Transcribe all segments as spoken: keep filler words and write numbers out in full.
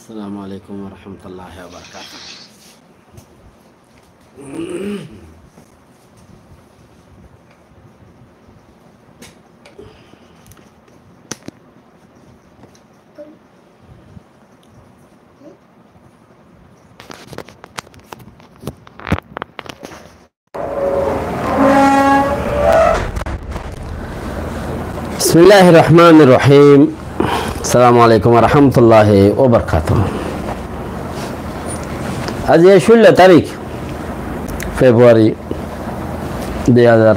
السلام عليكم ورحمة الله وبركاته. بسم الله الرحمن الرحيم. السلام عليكم ورحمة الله وبركاته. Aijja cúllo tarík February dui házar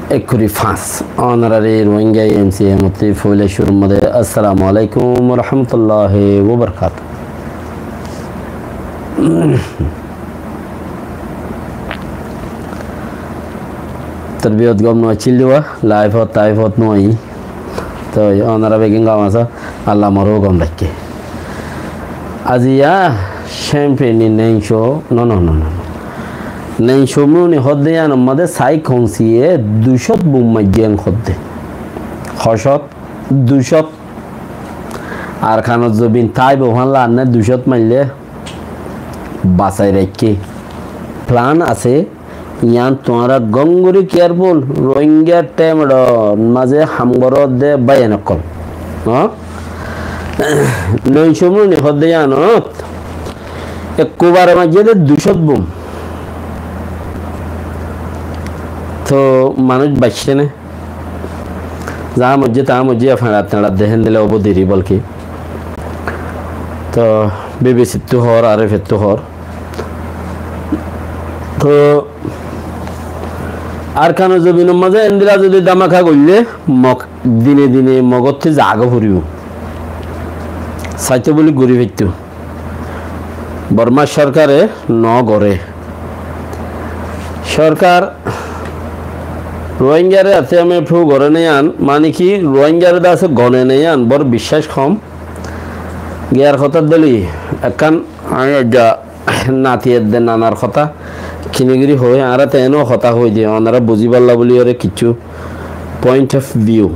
ekkuri fañs. Ónorare Rohingya M C M ottú foila cúrur mazé Assalamu alaikum wa rahmatullahi wa barakatuh. Torbiyot gom no accíl de, life ot, type ot no ai. Toi ónora beggún gom asó, Allah more gom raikké. Aijja champagne ni neinco, no, no, no, no, no. Neinco muni hoó de yián or mazé sai konsiye dui cót bum maijjé en hoó de. Hó cót? Dui cót. Arkanor zobin táibo fán lagile dui cót maille basai raikké. Plan asé, yián tuáñra gom gorí careful, Rohingya temedor mazé ham goró de báiyain ókkol. Hó? Neinco muni hoó de yiánot ekkubare maijjé de dui cót bum. Toi manúic baiccé né? Za moijjé, ta moijjé, feñçat teñçat de héndilla óibo deri bolki. Toi B B C ttú hoór, R F A ttú hoór. Toi Arkanor zobinor mazé héndilla zodi dhamaka goille, Mog dine dine Mogottú zaga foribó. Saito buli gorí faittó. Bormar sorkare no goré. Sorkar Rohingyare T M F goré né yián, mane ki Rohingyare de asé gone né yián, bor biccác hom. Giyar hotá dóli, ekkán añí aijja nati edde nanar hotá kini gorí hoói, añára te eno hotá hoói de, onora buzí falla buli ore kissú point of view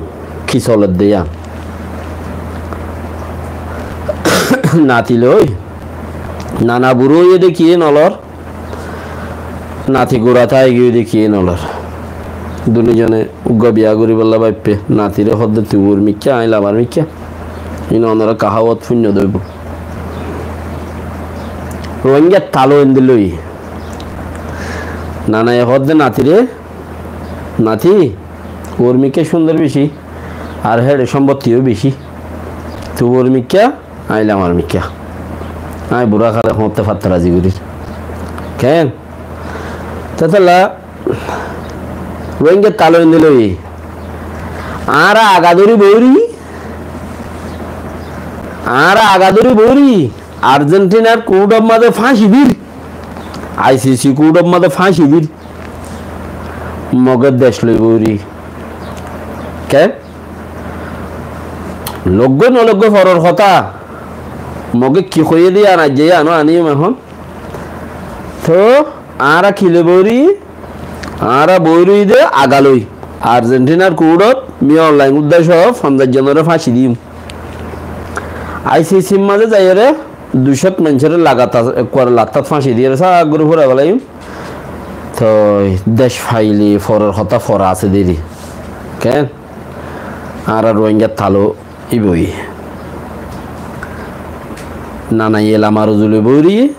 ki soler de yián. Nati loi, nana buró óiye de kiyé nolor, nati gura táigiyoi de kiyé nolor. Duni zone uggúa biya goríbolla báippe, natire hoó de tui urmikká, añí lamarmikká. Iín onora kahawot fúinno dóibo. Rohingya talo endilla óiye. Nanaye hoó de natire, nati, urmikká cúndor beci, ar héçe cómbottiyó beci. Tui urmikká, añí lamarmikká. Añí burá hále hoóñtte fattarazi gorír. Keén? Tetella Rohingya talo endilla óiye. Añára aga dóri boóri, añára aga dóri boóri, Argentinar kuthor mazé fáñci dir, I C C kuthor mazé fáñci dir, Moge dec loi boóri. Keén? Loggói nologgói foror hotá. Moge ki hoiyé de yián aijja yiáno aníyum ehón. Toi añára ki loi boóri? Añára boóri de aga loi. Argentinar kuthot miyar laing udda só fonzaic zonore fáñci diyum. I C C r mazé zaiyóre dui cót maincóre lagatar ekkuare lattát fáñci diyóre sák gorí fúrai felaiyum. Toi dec faile foror hotá fora asé deri. Keén? Añára Rohingya talo íba óiye. Nanaye lamar uzu loi boóri,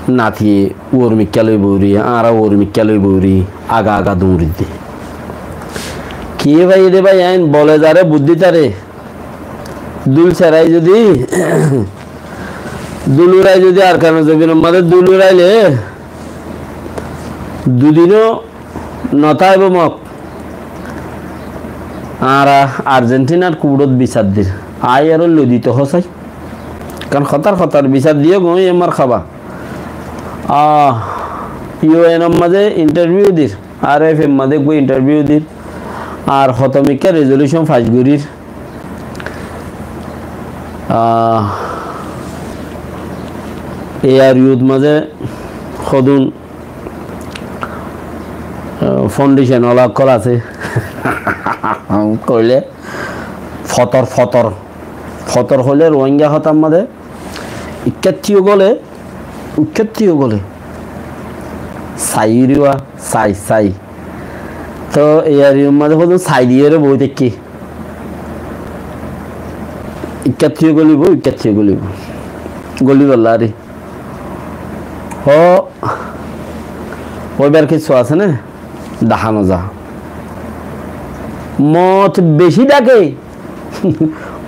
natiye urmikká loi boóri, añára urmikká loi boóri, aga aga duñridde. Kiyé faiyé de bái ain bole zare buddí tare. Dul serai zodi, dul urai zodi Arkanor zobinor mazé dul uraile, dudino no táibo Mog. Añára Argentinar kuthot bisar dir. Aiyóre loi dito hosái. Karon hotar hotar bisar diyó goi, e marhaba. Ah, U N or mazé interview dir, R F A r mazé eggúa interview dir. Ar hotomikká resolution fass gorír. Ah, A R U t mazé hodún, ah, foundation ola ókkol asé. Koile fotor fotor. Fotor hoilé Ruáingga hotár mazé, ikkáttiyó góle, uikkáttiyó góle. Sai uriwa, sai, sai. Toh, ei ariyór mazé hoddún sai diyóre boói táikki. Ikkáttiyó gólibo, uikkáttiyó gólibo. Gólibolla ari. Ó, óibar kessú asé né? Dahá no za. Moot beci dhake.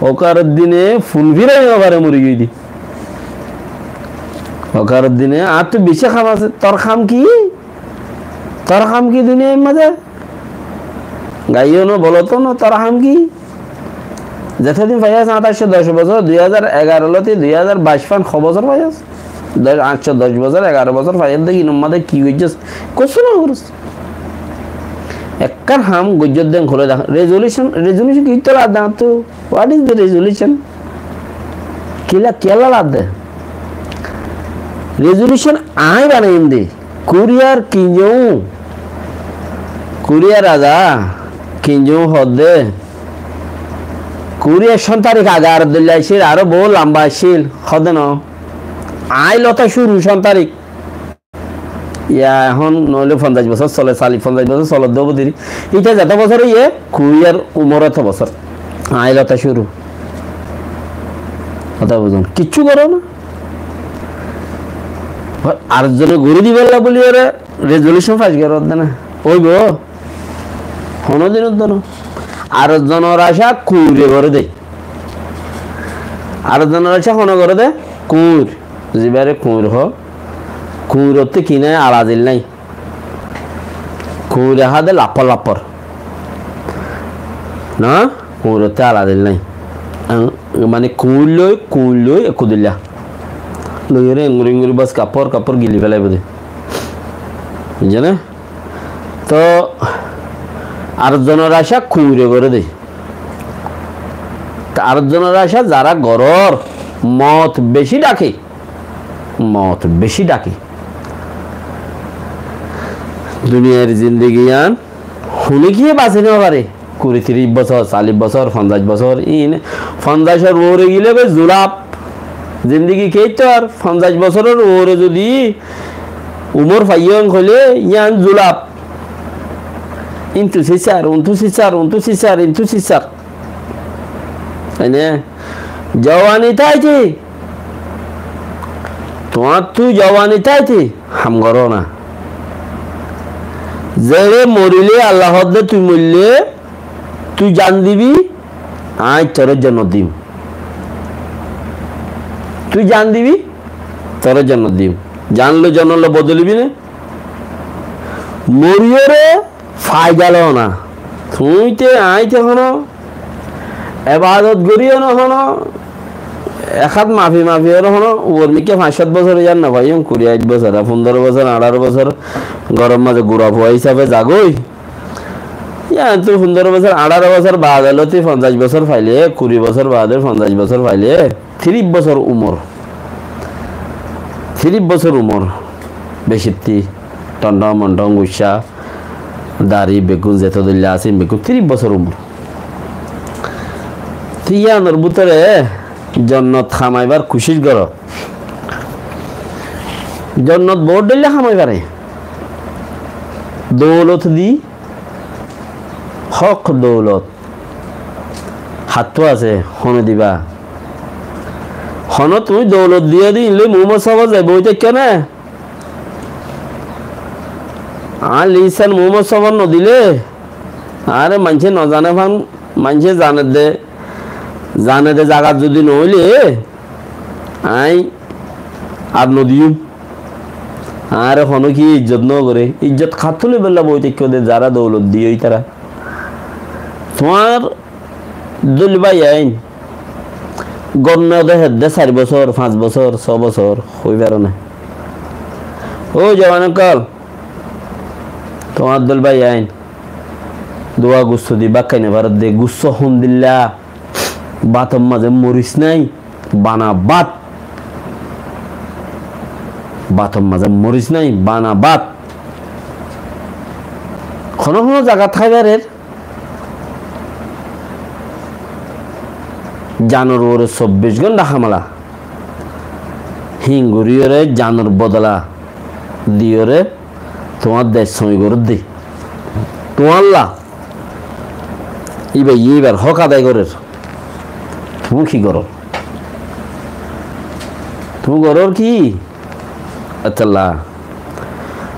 Okar dine fun firai no fare, mori giyói de. Okar dine añáttu beci ham asé. Tor ham ki? Tor ham ki duniyair mazé? Gaiyó no, bolóto no, tor ham ki? Zetodin faiyós, añctó doc bosór, dui házar egaró lóti dui házar baic fán ho bosór faiyós? Doc, añctó doc bosór, egaró bosór faiyós de, inor mazé ki goijjós? Kessú no goijjós. Ekkán ham goijjós de, kúle dahá. Resolution, resolution ki tola dahá tu? What is the resolution? Kiyólla, kiyólla lagede? Resolution añí banaiyum de. Kuriyar kinjó, Kuriyar raza kinjó hoódde. Kuriyar cót tarík age aró dóilla accíl, aró bout lamba accíl, hoódde no. Añí lóta cúru cót tarík. Yá, ehón noóile fonzaic bosór sole, sali fonzaic bosór solodde óibo deri. Íte zeto bosór óiye, Kuriyar umor óto bosór. Añí lóta cúru. Hotá buzón. Kiccú goró na. Ar zone gorí dibálla buli ore resolution fac goró de na. Óibo? Honódin óibo no. Ar zonor acá kuñire goré de. Ar zonor acá hone goré de? Kuñir. Zibáre kuñir hoó. Kuñirottú ki nái, alazil nái. Kuñire há de lappor lappor. Na? Kuñirottú alazil nái. Añ, mane kuñir loi, kuñir loi ekku dilla. Loiyóre enguri enguri bas kappor kappor gili félaibo de. Buzó né? Toh, ar zonor acá kuñire goré de. Toh, ar zonor acá zará gorór, moot beci dhake. Moot beci dhake. Duniyair zindigi yián hone kiyé basi no fare. Kuri, tiríc bosór, sallic bosór, fonzaic bosór, iín fonzaicor uore gile bái zulaf. Zindigi keitto ar fonzaic bosóror uore zodi umor faiyó hoilé yián zulaf. Intú sisar, untú sisar, untú sisar, intú sisar. Ene, zowani táite, tuáñttú zowani táite ham goró na. Zeçé morilé Allah hoódde tui moillé, tui zan dibi, añí toré jonnot dim. Tui zan dibi, toré jonnot dim. Zan loi jonnot loi bodolibi né? Moriyóre faida lo na. Tuñí te añí te hono ebadot goríyo no hono, ek hát mafi mafi ore hono, uor mikká fañs sát bosór yar no faiyum, kuri, añctó bosór, fundoro bosór, añçáro bosór, góror mazé gura fua hísabe zagói. Yián tu fundoro bosór, añçáro bosór baade lóti fonzaic bosór faile, kuri bosór baade, fonzaic bosór faile, tiríc bosór umor. Tiríc bosór umor. Becittí, thondhó mondhó, guccá, dari, beggún zeto dóilla asé, beggún tiríc bosór umor. Te yiánor bútore jonnot hamaibar kucíc goró. Jonnot bout dóilla hamai fare. Doulot di, hók doulot. Hattú asé, hone diba? Hone tuñí doulot diyé de, ín loi Muhammod sáb zai boi táikka né? Añár loi issán Muhammod sáb no dilé, añáre maincé no zane fán, maincé zane de, zane de zagat zodi no óile, añí ar no diyum. Añáre hono ki ijjot no goré, ijjot hattú loibálla boi táikko de, zará doulot diyé ítara. Tuáñr dóil bái ain, gór no de hédde sair bosór, fañs bosór, só bosór, hoi faro na. Ó jowan ókkol, tuáñr dóil bái ain, duwa gusso di bát hái no faredde, gusso hondilla, bátor mazé moris nái, bana bát. Bátor mazé moris nái, bana bát. Hono hono zagat hái farer. zanor uore sobbic gónta hamela. Híin goríyoré zanor bodola diyoré tuáñr dec sóñi goródde. Tuáñlla íbaye íbar hók adai gorér. Tuñí ki gorór? Tuñí gorór ki? Ettolla.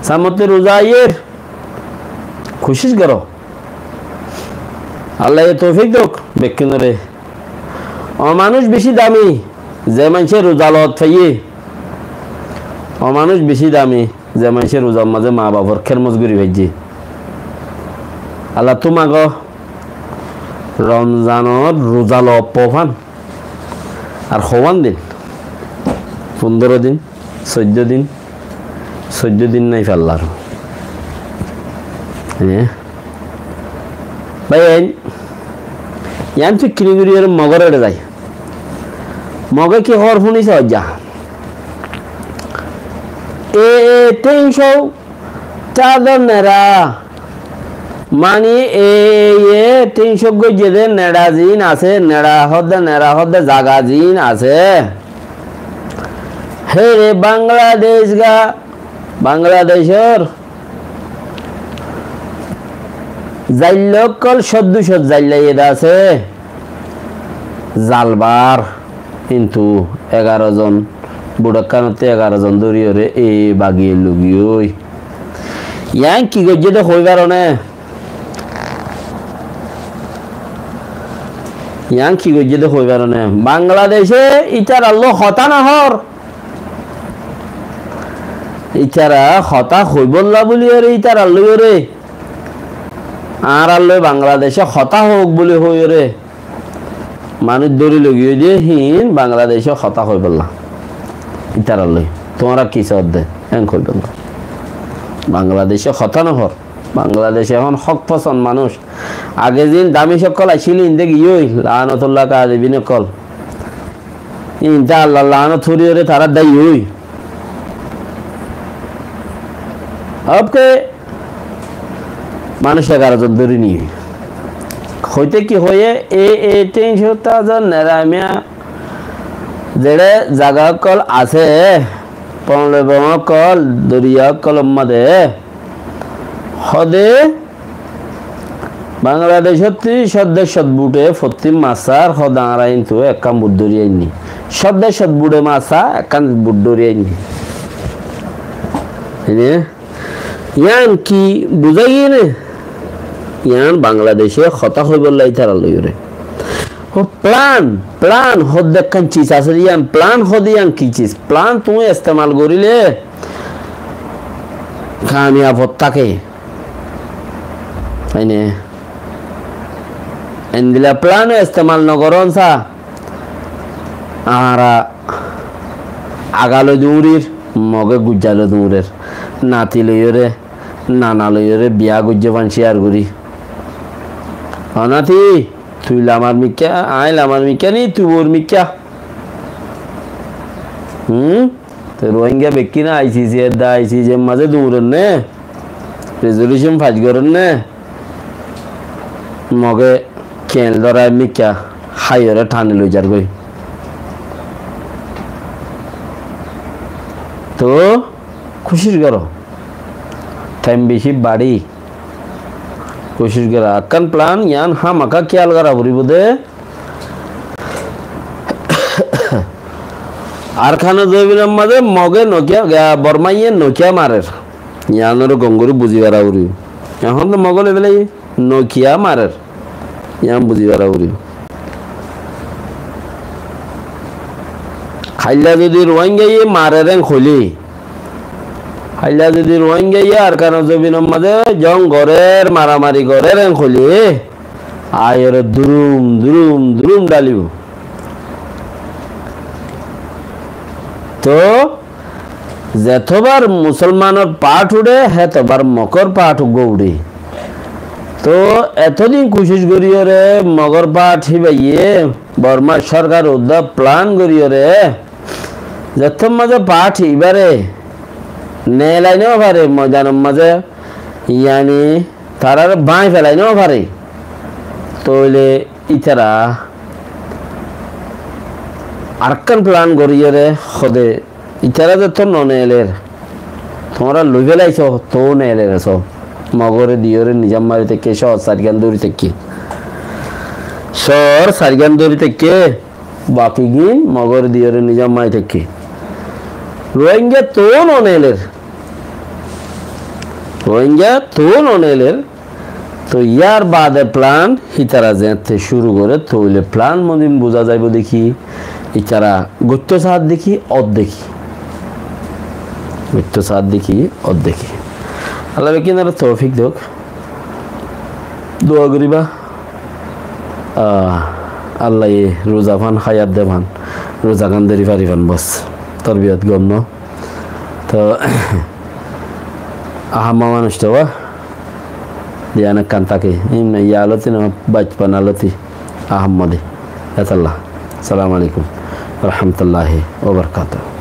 Sámotte ruza aiyér. Kucíc goró. Allaye toufik douk bekkúnoré. Ó manúic bicí dami, ze maincé ruza lot faiyé. Ó manúic bicí dami, ze maincé ruzar mazé maa bafor kérmos gorí faijjé. Allattú mago, Romzanor ruza lot fán. Ar hoówan din? Fundóro din, soiddó din, soiddó din nái fallar. Eé? Bái, en, yián fikkiri gorí ar Mogor eçe zai. Moge ki hoór fúniso oijja? E, e, tincó Tazor nera, mani, e, e, e, tin cók goijjé de nera ziín asé, nera hoódde, nera hoódde zaga ziín asé. Hére Bangladec ga, Bangladecor zailla ókkol cót dui cót zailla iyé de asé. Zalbar, kintu egaro zon, buçákkanottú egaro zon dóriyoré e bagiye lugiyói. Yián ki goijjé de hoi faro né? Yián ki goijjé de hoi faro né? Bangladece ítarallói hotá no hoór. Ítara hotá hoibólla bóliyoré ítarallóiyoré, añárallói Bangladece hotá hoók bóli hoiyoré manúic dóri logiyói de híin Bangladece hotá hoibólla. Ítarallói tuáñra ki soódde? Eén hoibólla. Bangladece hotá no hoór. Bangladec ehón hók fosón manúic. Age ziín damic ókkol accíl, iín de giyói, laanotullah kazibin ókkol. Iín de Allar laanot foriyóre tará dáiyoi. Óbke manúic egaro zon dóri niyói. Hoité ki hoiyé, e, e, tin cót zon nera miya, zeçé zaga ókkol asé, ponlebon ókkol, doriya ókkolor mazé, hóde Bangladecóttu cót der cót buçe fottí masar hóde añára kintu ekkán buç dóri ainní. Cót der cót buçe masa ekkán buç dóri ainní. Ene? Yián ki buzá giyé né? Yián Bangladece hotá hoibólla ítarallóiyoré. Ó plan, plan hóde ekkán sis asé de yián, plan hóde yián ki sis? Plan tuñí estemal goríle kamiyab ót táke. Ene, endila plan estemal no gorón sa, añára agalói duñrir, Moge gujjalói duñrer, nati loiyóre, nana loiyóre biya goijjé fán cíyar gorí. Ó nati, tui lamar mikká, aññí lamar mikká ni, tui bour mikká? Hum? Te Rohingya bekkíne I C C edda, I C C mazé duñrer né, resolution fas gorer né, Moge keñl dórai mikká háiyoré thani loizargói. Toóu kucíc goró, thaim bicí baçí kucíc goró. Ekkán plan yián hámaka kíyal gorá foribóu de. Arkanor zobinor mazé Moge nokiya, Bormaye nokiya marer. Yiánoré gom gorí buzi fara foribóu. Ehón to Mogol ói félaiye, nokiya marer. Yián buzi fara foribóu. Háilla zodi Rohingyaye marer en hoilé, háilla zodi Rohingyaye Arkanor zobinor mazé jong gorer, maramari gorer en hoilé, aiyóre durum, durum, durum dhalibóu. Toóu, zetobar Musolmanor part uçé, hétobar Mogor part uggúa uçé. Toóu, etodin kucíc goríyoré Mogor part híbaye Bormar sorkar uddá plan goríyoré, zetór mazé part ibáre neelai no fare, moidanor mazé, yáni, taráre báñgi felai no fare, tóile ítara Arekkán plan goríyore hóde, ítara zeto noneeler, tuáñra loi félaiso, toóu neeler eso. Mogore diyore nizam mari táikke, cóor sairgán dóri táikke. Cóor sairgán dóri táikke, bakigín Mogore diyore nizam mari táikke. Rohingya toóu noneeler. Rohingya toóu noneeler. Toi yar baade plan hítara zeéñtte cúru gore, toile plan modin buzá zaibou de ki, ítara goittó saádde ki, ódde ki. Goittó saádde ki, ódde ki. Allah bekkúnore toufik douk. Dua goríba. Ah, Allaye ruza fán, háyat de fán, ruzagán dóri fari fán bos. Torbiyot gom no. Toh, ahámma manúic toh ba, diyan ekkán táke. Ín iyá lóti no, bacpana lóti ahámma de. Yátolla. Assalamu alaikum wa rahmatullahi wa barakatuhu.